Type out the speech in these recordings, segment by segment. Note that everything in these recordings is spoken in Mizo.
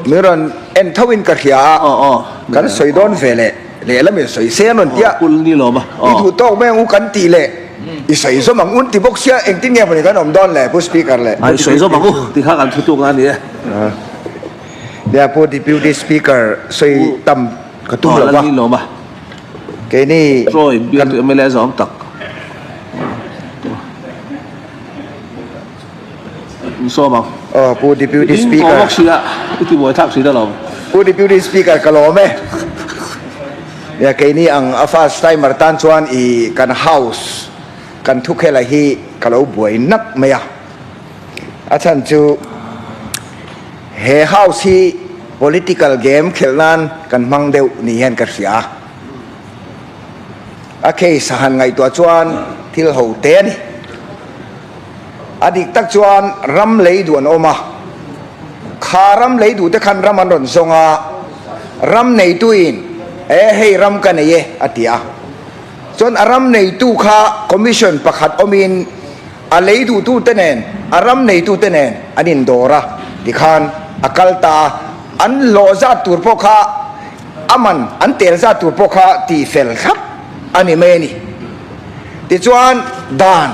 Min rawn en tho in ka hria a, kan sawi dawn ve leh lehlam in sawi se an rawn ti a, i duh tawk mai ang u kan tih leh i sawi zawm ang u an ti bawk sia, engtin nge mawni kan awm dawn le Pu Speaker leh Pu Deputy. I sawi zawm ang u tih kha kan thu tuk a ni e. Nia Pu Deputy Speaker sawi tam ka tum lo va, keini kan. Mla zawm tak. Sawm ang. Aw Pu Deputy Speaker. Ding bawk sia, i ti buai thlak thin alawm. Pu Deputy Speaker ka lawm e. Nia keini ang a first timer tan chuan i kan house kan thukhela hi ka lo buai nak mai a. A chhan chu he house hi political game khelh nan kan hmang deuh ni hian ka hria. A case a han ngaihtuah chuan thil ho te a ni. A dik tak chuan ram lei duh an awm a, kha ram lei duh te khan ram an rawn zawng a, ram neituin e hei ram ka nei e a ti a, chuan a ram neitu kha commission pakhat awmin a lei duhtu te nen a ram neitu te nen an indawr a tikhan a kal ta a, an hlawh zat tur pawh kha a man an tel zat tur pawh kha tihfel thlap a ni mai a ni. Tichuan dan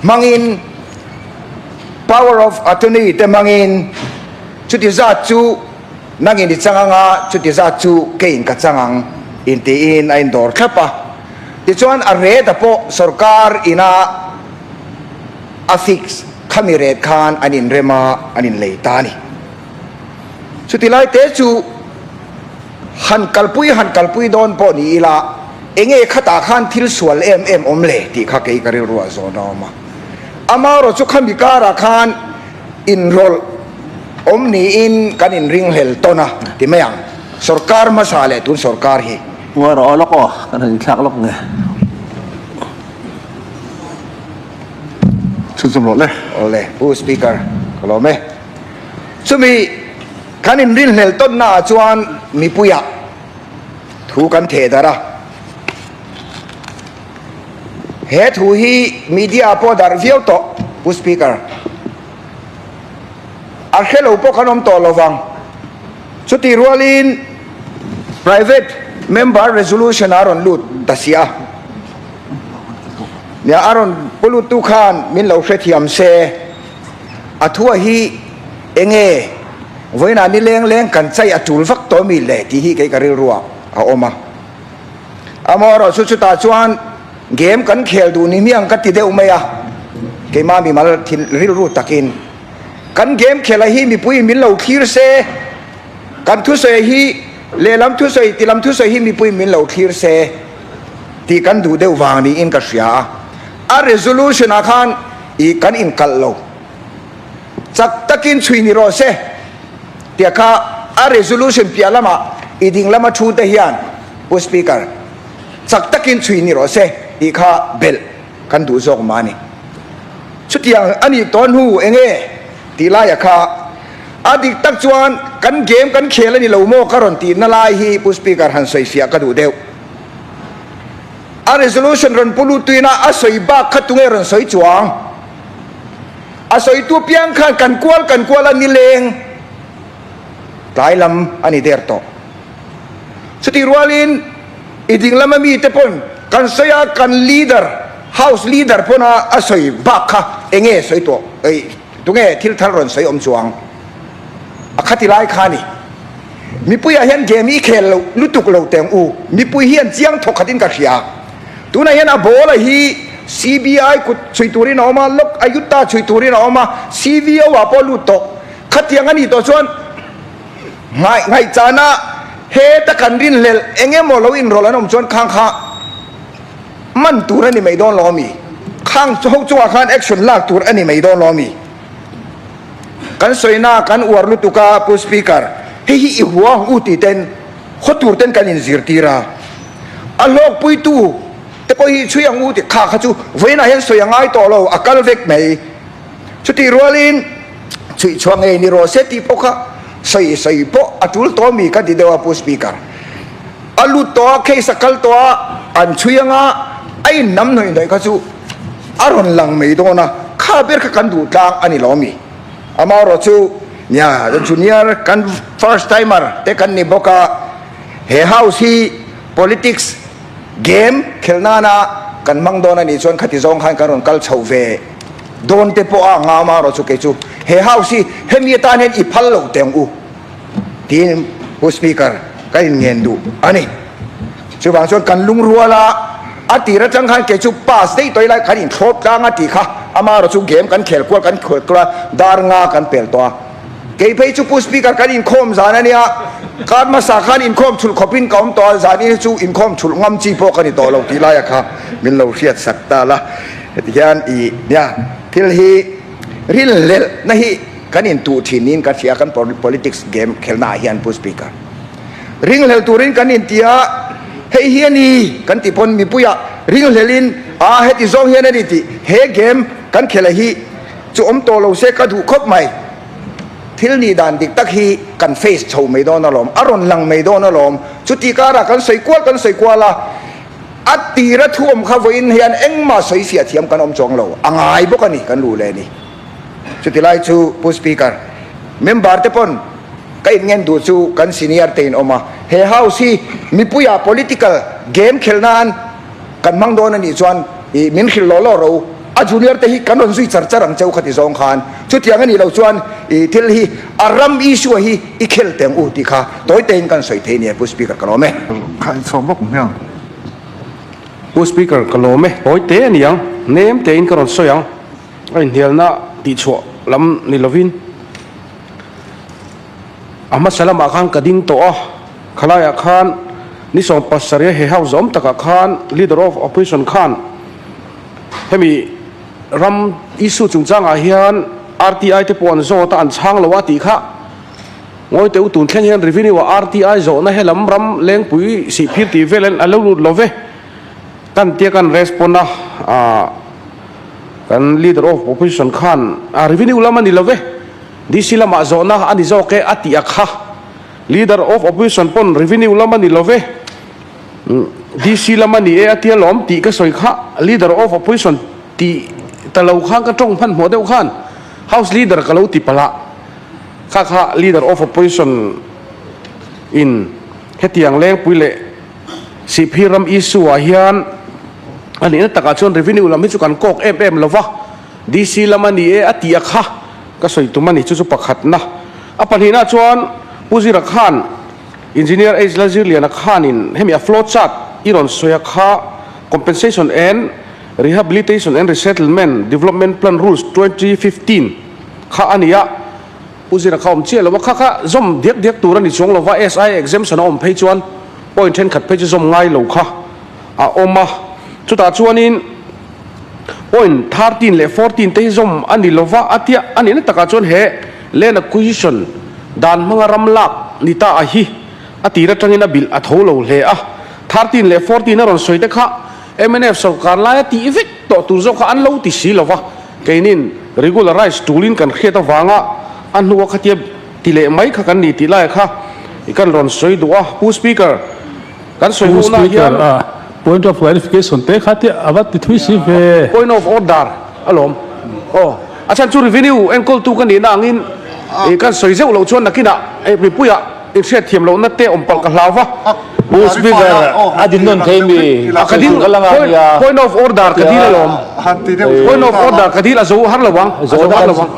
hmangin power of attorney te hmangin chuti zat chu nangin i chang anga chuti zat chu keiin ka chang ang intiin a indawr thlap a. Tichuan a rate a pawh sorkar ina a fix khami rate khan an inrem a an inlei ta a ni. Chuti lai te chu han kalpui han kalpui dawn pawh ni ila enge khatah khan thil sual em em awm le tih kha kei ka rilruah zawn a awm a. Amaherawh chu khami karah khan inrawlh awm niin kan inringhlel tawn a ti mai ang. Sorkar hmasa leh tun sorkar hi. Ngawi rawh aw lawk aw, kan han inthlak lawk nge. Chhunzawm rawh le. Awle, Pu Speaker, ka lawm e. Chumi kan inrinhlel tawnnaah chuan mipuiah thu kan theh darh a. He thu hi media pawh darh viau tawh, Pu Speaker. A hre lo pawh kan awm tawh lo vang. Chutih rualin private member resolution a rawn lut ta si a. Nia a rawn pu luttu khan min lo hrethiam se. A thua hi enge vawiinah ni leng leng kan chai a tul vak tawh mi le tih hi kei ka rilruah a awm a. Amaherawh chu chutah chuan game kan khel duh ni hmiang ka ti deuh mai a, keimah mimal thil rilru takin kan game khela hi mipuiin min lo thlir se, kan thusawi hi lehlam thusawi tilam thusawi hi mipuiin min lo thlir se tih kan duh deuh vang niin ka hria a. A resolution ah khan I kan inkalh lo. Chak takin chhui ni rawh se tia kha a resolution piah lamah i ding lama thu te hian Pu Speaker, chak takin chhui ni rawh se tih kha belh kan duh zawk mah a ni. Chutiang a nih tawh hnu enge tih laia kha a dik tak chuan kan game kan khel a ni lo maw ka rawn tihna lai hi Pu Speaker han sawifiah ka duh deuh. A resolution rawn pu lut tuina a sawi bak kha tunge rawn sawi chuang? A sawitu piang khan kan kual kan kual a nileng tlai lam a ni der tawh. Chutih rualin i ding lama mite pawn kan sawi a, kan leader, house leader pawn a a sawi bak kha enge sawi tawh ei tunge thil thar rawn sawi awm chuang? A khati lai kha a ni. Mipuiah hian game i khel lo lutuk lo teng u, mipui hian chiang thawk khatin ka hria. Tunah hian a ball a hi CBI kut chhui turin a awm a, Lok Ayutta chhui turin a awm a, CVO ah pawh lut tawh. Khatiang a nih tawh chuan ngaih ngaihchana heta kan rinhlelh eng emaw lo inrawlh an awm chuan khang kha man tur a ni mai dawn lo ami? Khang ho chungah khan action lak tur a ni mai dawn lo ami? Kan sawina kan uar lutuk a Pu Speaker, hei hi i hua ang u tih ten khaw tur ten kan inzirtir a, a hlawkpuitu te pawh hi chhui ang u tih kha kha chu vawiinah hian sawi a ngai tawh lo, a kal vek mai. Chutih rualin chhuih chhuah ngei ni rawh se tih pawh kha sawi sawi pawh a tul tawh mi ka ti deuh a Pu Speaker. A lut tawh a, case a kal tawh a, an chhui anga a innam hnawih hnawih kha chu a rawn lang mai dawn a, kha ber kha kan duh tlang a ni lo mi? Amaherawh chu. Nia, junior kan first timer te kan ni bawk a, he house hi politics game khelh nana kan hmang dawn a nih chuan khati zawng khan kan rawn kal chho ve dawn te pawh a ngam a erawh chu kei chu he house hi hemi atan hian i phal lo teh ang u tiin Pu Speaker ka inngen duh a ni. Chuvang chuan kan lungrual a, a tir atang khan kei chu pass daih tawh ila kan inthlawp tlang a tih kha amaherawh chu game kan khel kual kan khel kual a, dar nga kan pel tawh a. Kei phei chu Pu Speaker kan inkhawm zan a nia, kar hmasa khan inkhawm chhulh khawpin ka awm tawh a, zan in hi chu inkhawm chhulh ngam chi pawh ka ni tawh lo tih laia kha min lo hriat sak ta la. Heti hian i nia thil hi rinhlelh na hi kan intuh thin niin ka hria kan politics game khelhna ah hian Pu Speaker. Ringhlel turin kan inti a, hei hi a ni kan tih pawn mipuiah ringhlelin a heti zawng hian a ni tih he game kan khelh a hi chu awm tawh lo se ka duh khawp mai. Thil nih dan dik tak hi kan face chho mai dawn alawm, a rawn lang mai dawn alawm. Chuti karah kan sawi kual kan sawi kual a, a tira thu awm kha vawiin hian engmah sawi fiah thiam kan awm chuang lo, a ngai bawk a ni kan luh leh ni. Chuti lai chu Pu Speaker, member te pawn ka inngen duh chu kan senior te in awm a, he house hi mipuia political game khelh nan kan hmang dawn a nih chuan i min hrilh law law ro, a junior te hi kan rawn zui char char ang cheu khati zawng khan chutiang a nih loh chuan i thil hi a ram issue hi i khel teng u tih kha tawi tein kan sawi thei nia Pu Speaker ka lawm e. Khaihchhuak bawk hmiang. Pu Speaker ka lawm e, tawi te a ni ang, nem tein ka rawn sawi ang. A inhnialna tihchhuah lam ni lovin a hmasa lamah khan ka ding tawh a, khalaiah khan ni 70 he house awm takah khan Leader of Opposition khan hemi ram issue chungchangah hian RTI te pawh an zawt a, an chhang lo a tih kha ngawi teh u tun thleng hian revenue ah RTI zawhna helam ram lengpui sihphir tih vel a lo lut lo ve kan tia kan respond a ah. Kan Leader of Opposition khan a revenue lam a ni lo ve, DC lamah zawhna a ni zawk e a tih a kha. Leader of Opposition pawn revenue lam a ni lo ve, DC lam a ni e a tia lawm tih ka sawi kha. Leader of Opposition tih ta lo khan ka tawng hmanhmawh deuh khan House Leader ka lo ti palh a, kha kha Leader of Opposition in hetiang lengpui leh Sihphir ram issue ah hian a nihna takah chuan revenue lam hi chu kan kawk em em lova, DC lam a ni e a tih a kha ka sawi tum a ni, chu chu pakhatna. A pahnihna chuan Pu Zira khan Engineer H Lalzirliana khanin hemi a flow chart i rawn sawi a kha Compensation and Rehabilitation and Resettlement Development Plan Rules 2015 kha a ni a, Pu Zira kha awm chiah lo a, kha kha zawm diak diak tur a ni chuang lo va, SI exemption a awm phei chuan point thenkhat phei chu zawm ngai lo kha a awm a, chutah chuanin point 13 leh 14 te hi zawm a ni lo va, a tia a nihna takah chuan he land acquisition dan hmanga ram lak ni ta a hi a tir atangin a bilh a tho lo hle a, 13 leh 14 a rawn sawi te kha mnf sawrkar laia tih vek tawh tur zawk kha an lo ti si lo va. Keinin regularize tulin kan hriat avanga a hnua khatia ti leh mai kha kan ni tih laia kha i kan rawn sawi duh a. Pu Speaker, kan sawi Pu hona Speaker, hian. a point of clarification te kha tia a va ti thui si ve. Point of order alawm. Aw, a chhan chu revenue enkawltu ka nihna angin i kan sawi zeuh loh chuan nakinah mipuiah inhriat thiam lohna te awm palh ka hlau va. Pu Speaker, a din nawn thei mi? A ka dil, Ka la ngai nia. Point of order ka dil alawm. Point of order ka dil a zo har lo ang, a zo har lo ang.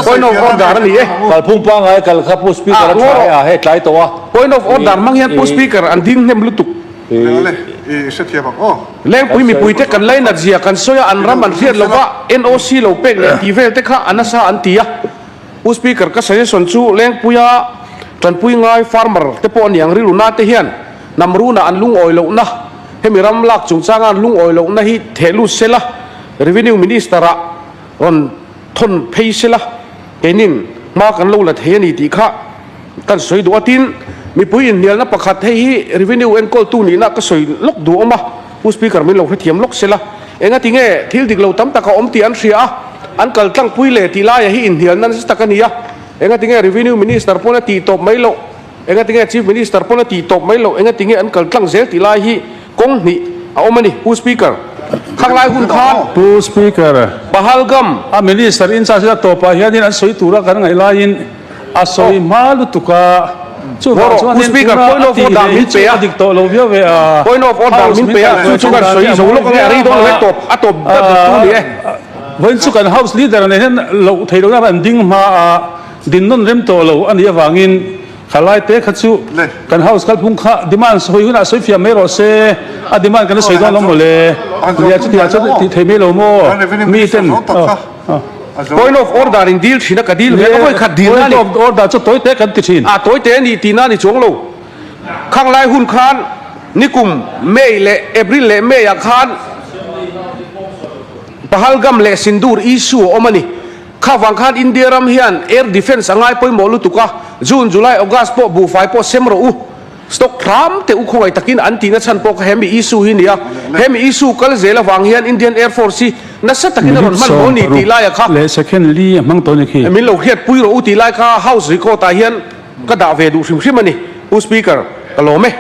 Point of order a ni e. Kalphung pangngai kal kha Pu Speaker a tha e a, hei tlai tawh a. Point of order hmang hian Pu Speaker an ding hnem lutuk. Lengpui mipuite kan lainat zia kan sawi a, an ram an hriat lova NOC lo pek leh tih vel te kha a nasa an ti a. Pu Speaker, ka suggestion chu Lengpuia tanpui ngai farmer te pawh aniang rilruna te hian hnam runa an lungawi lohna, hemi ram lak chungchanga an lungawi lohna hi theh lut sela, Revenue Minister ah rawn thawn phei sela, keinin hma kan lo la thei a ni tih kha kan sawi duh a. Tin, mipui inhnialna pakhat hei hi Revenue enkawltu nihna ka sawi lawk duh awm a, Pu Speaker min lo hrethiam lawk sela, engati nge thil dik lo tam tak a awm tih an hria a, an kal tlangpui le tih laia hi inhnialna nasa tak a ni a, engati nge Revenue Minister pawn a tih tawp mai loh, engati nge Chief Minister pawn a tih tawp mai loh, engati nge an kal tlang zel tih lai hi kawng hnih a awm a ni, Pu Speaker. Khang lai hun khan. Pu Speaker. Pahalgam. A Minister in charge a tawpah hianin an sawi tura kan ngaih laiin a sawi hma lutuk a, chuvang chuanin tuna a tih leh hi chu a dik tawh lo viau ve a, House min kaihhruai chu dan hi a mawi viau a, vawiin chu kan House Leader nen hian loh theih lohna an ding hma a, din nawn rem tawh lo a nih avangin Khalai te kha chu kan house kalphung kha demand sawi hunah sawi fiah mai rawh se, a demand kan la sawi dawn lo maw le? Nia chutiang chuan tih thei mai lo maw? Mi ten Point of order in dil thin a ka dil ve a vawi khat dil na ni. Point of order chu tawi te kan ti thin. A tawi te a ni tih na ni chuang lo. Khang lai hun khan nikum May leh April leh May ah khan Pahalgam leh Sindoor issue a awm a ni. Kha vang khan India ram hian air defence a ngai pawimawh lutuk a, June, July, August pawh buhfai pawh sem rawh u, stock hram teh u khawngaih takin an tihna chhan pawh kha hemi issue hi nia. Hemi issue kal zel avang hian Indian Air Force hi nasa takin a rawn Minute hmanhmawh a ni tih 60 laia kha leh second li a hmang tawh a ni khi. Min lo hriatpui rawh u tih lai kha House record ah hian ka dah ve duh hrim hrim a ni. Pu Speaker, ka lawm e.